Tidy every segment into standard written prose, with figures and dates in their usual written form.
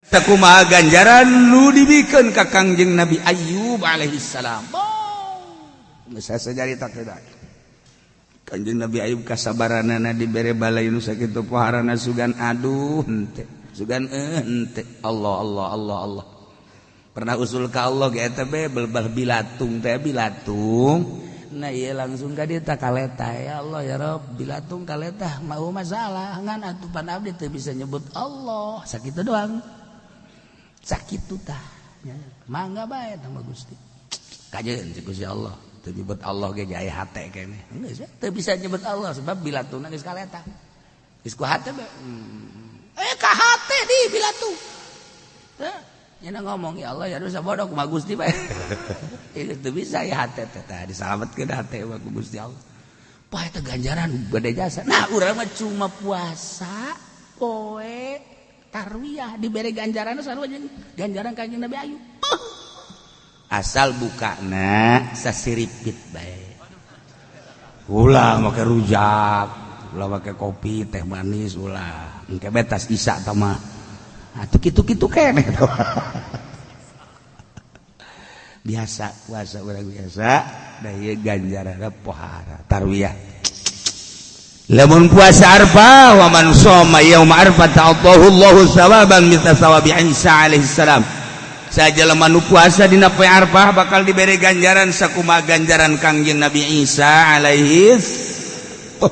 Sakumaha ganjaran nu dibikeun ka Kangjeng Nabi Ayub alaihi salam. Geus saya carita teh. Kangjeng Nabi Ayub kasabaranana dibere balai nu sakitu poharana, sugan aduh henteu, sugan henteu. Allah, Allah, Allah, Allah. Pernah usul ka Allah ge eta be belbah bilatung teh, bilatung. Nah, iya, langsung ka dieu kaleta, ya Allah, ya Rob, bilatung kaleta mau masalah ngan atuh pan abdi teu bisa nyebut Allah sakitu doang, sakitu tah. Ya, mangga bae tah Gusti. Kajeun cek Gusti Allah, teu nyebut Allah ge aya hate keneh. Geus teu bisa nyebut Allah sebab bilatungna geus kaleta, geus ku hate be. Eh, ka hate di bilatung. Nya ngomong, ya Allah, ya dosa bodoh kumaha Gusti bae. Itu bisa ya hate teh tah disalametkeun hate mah ku Gusti Allah. Wah, eta ganjaran gede jasa. Nah, urang mah cuma puasa poe tarwiyah dibere ganjaran sarua jeung ganjaran Kanjeng Nabi Ayub. Asal bukana sasiripit bae. Ulah make rujak, ulah make kopi teh manis, ulah. Engke betas isa tah mah. Atuh kitu-kitu keneh. Biasa puasa urang biasa da ieu ganjaranna pohara tarwiyah. Lamun puasa Arfah, wa man shoma yauma Arfah ta'allahu Allahu sawaban mithla sawabi Isa alaihi salam. Sajalema nu puasa dina poe Arfah bakal dibere ganjaran sakumaha ganjaran Kangjeng Nabi Isa alaihi. Oh,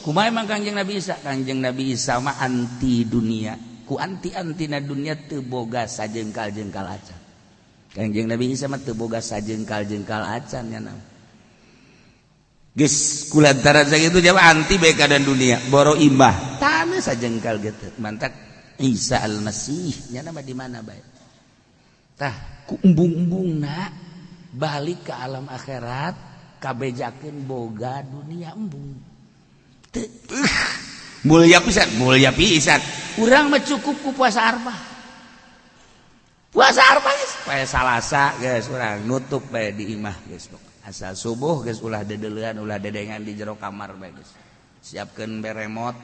kumaha emang Kangjeng Nabi Isa? Kangjeng Nabi Isa mah anti dunia, ku anti-antina dunia, teu boga sajengkal-jengkal acan. Kangjeng Nabi Isa mah teu boga sajengkal-jengkal acan nya. Geus kulantaran sakitu jawab anti bae dan dunia, boro imbah tanah sajengkal gitu. Mantak Isa Al-Masih nya nama di mana bae tah ku embung-embungna balik ke alam akhirat kabejakeun boga dunia, embung. Mulia pisan, mulia pisan. Urang mah cukup ku puasa Arfah, puasa Arfah geus poe Salasa geus urang nutup bae di imah geus. Asal subuh geus ulah dedelean, ulah dedengan di jero kamar bae geus. Siapkeun be remote.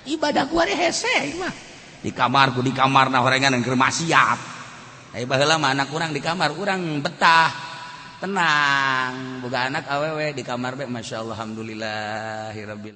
Ibadah ku ari hese mah di kamar, ku di kamar nah horengan keur maksiat. Ai baheula mah anak urang di kamar, urang betah, tenang. Boga anak awewe di kamar be, masyaallah, alhamdulillahirabbil.